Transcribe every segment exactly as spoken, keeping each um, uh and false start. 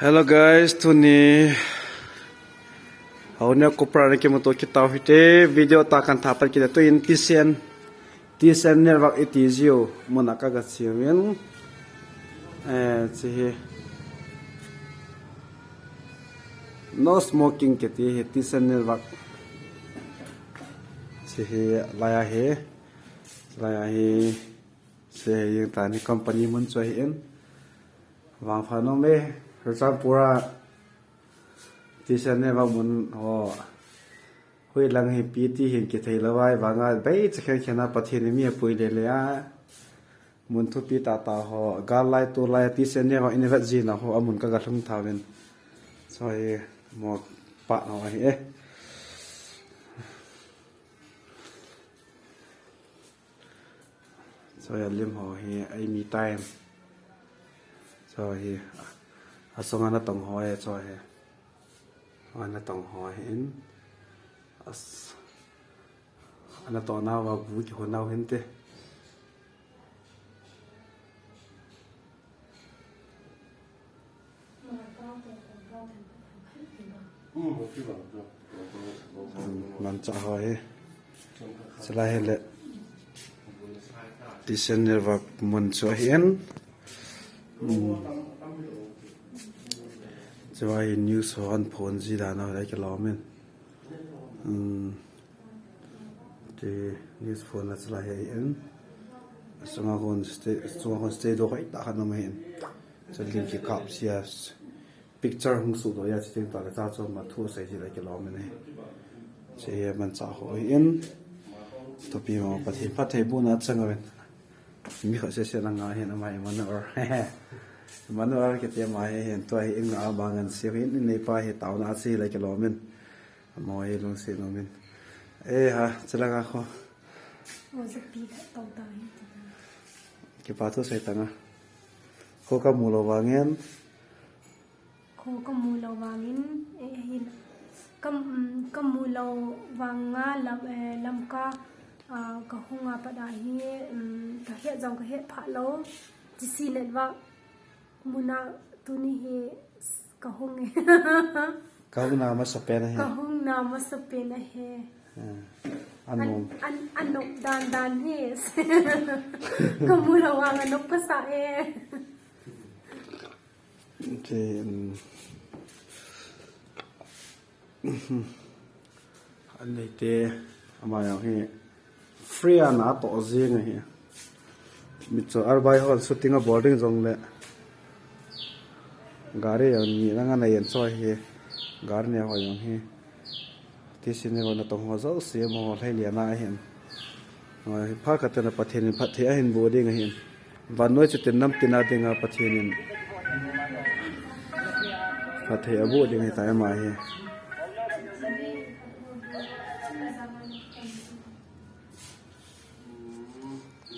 Hello guys, tuni houin a Copra na kimuto kit u hite, video tah kan thapat kit u, tuin T C N, T C N network iti jiu mun a kaga che uvin. Eh, hiche hi no smoking kiti hi T C N network. Hiche hi lai a hi, lai a hi, hiche hi jeng tah in company mun chu ahin. Vangpha nom e, Churachandpur a T C N network mun ho, hoilang hi ipi ti hi kithei lou vai, vang a bei cha khen khen a Pathen in mi apui le le a, mun thupi tah tah ho, gal lai tol lai T C N network in vet jing na ho, amun kaga lhung tauvin. Hiche hi mo pa no ahi e. Hiche hi alim ho hi, ai mi time. Hiche hi, asung a natong ho hi, hiche hi. Anatong ho hin. As, anatong nau a bu kihon nau hinte. Manchah ho hi. Chulai hi le. T C N network mun chu ahin. Hmm. Chulai hi news ho aphon ji dan a le kilom in. Hmm. Ti news phon a chulai hi in. Sunga hon stay, sunga hon stay doh hoitah khat aum in. Chulai kikap sia. Picture hung suhdoh a, chuteng tah le cha chu ama thu asei ji le kilom in ahi. Hiche hi manchah ho ahin. Thupi mo Pathen phattheibohna chang uvin. Mi khat sese na nga hin ama Emmanuel. Emmanuel kiti ama hi hin tua hi in nga a bang an si hin in neipa hi taona a che le kilom in. Ama hi lungset nom in. Eh ha, chulanga kho. O, japi khat tong tang hi. Kipa thu sei tang a. Kho kamu lou vangin. Kho kamu lou vangin, eh, hin, kam, um, kamu lou vanga lam, eh, Lamka, ah, kahung a pat a hi, um, kahet jong kahet pha lou. T C N network mun a tuni hi kahung e. Kahung na masapen ahi. Kahung na masapen ahi. Ah, an, anom. An, an, anop dan dan hi. Kamu lou vang anop kasa e. Ti, um, an neite ama jong hi free a natoh jing ahi. Mi chu arbai hon shooting abol ding jongle gari jong ni langa nei in chu ahi. Gari nei ho jong hi. T C N network natong ho jouse amaho lhailian a ahin. Hoi, phat khat teng le Pathen in phatthei ahin boh ding ahin. Vannoi chuteng namtin a dinga Pathen in phatthei aboh ding ahitai ama hi.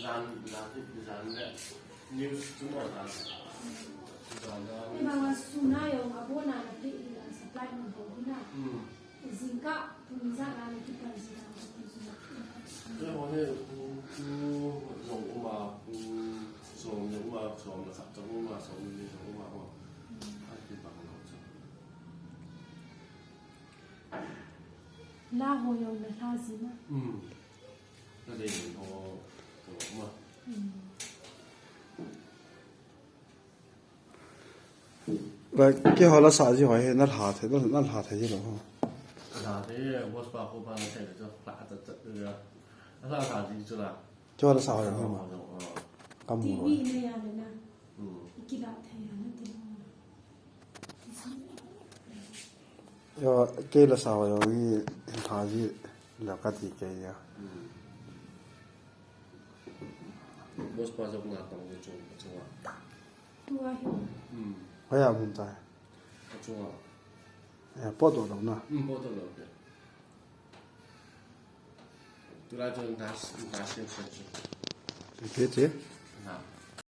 Jan, jan, jan le news chu mo jan. Jan le. Ibang suna jong abona na pe ila supply mo bo na. Hmm. Jingkah pung ijat a na kipan ji dan ka ti ji na. Kei ho hi, um, pu jong um a, pu som jong um a, som le khat jong um a, som le ni jong um a, um a. Hmm. A kibang lou chu. La ho jong na la ji na. Hmm. Ka dei ho, ho um a. Hmm. Ba, keiho la sa ji ho hi, na lha thei, na, na lha thei ji lou ho. Lha thei, boss pa kho pa na thei le chu, lha chat chat le. A sa sa ji chu la. Keiho la sa ho jong hi ma. Kamu lou. T V ne ya le na. Hmm. Kila thei ya na ti ho. Yo, kei la sa ho jong hi, lha ji lou kati kei a. Hmm. Boss pa jong na tong le chung, chung a. Tua hi. Hmm. Hoiya mun ta. Achunga. Eh, potdoh lou na. Hmm, potdoh lou ke. Tulai chu na, na siam siam chu. Ke che? Na.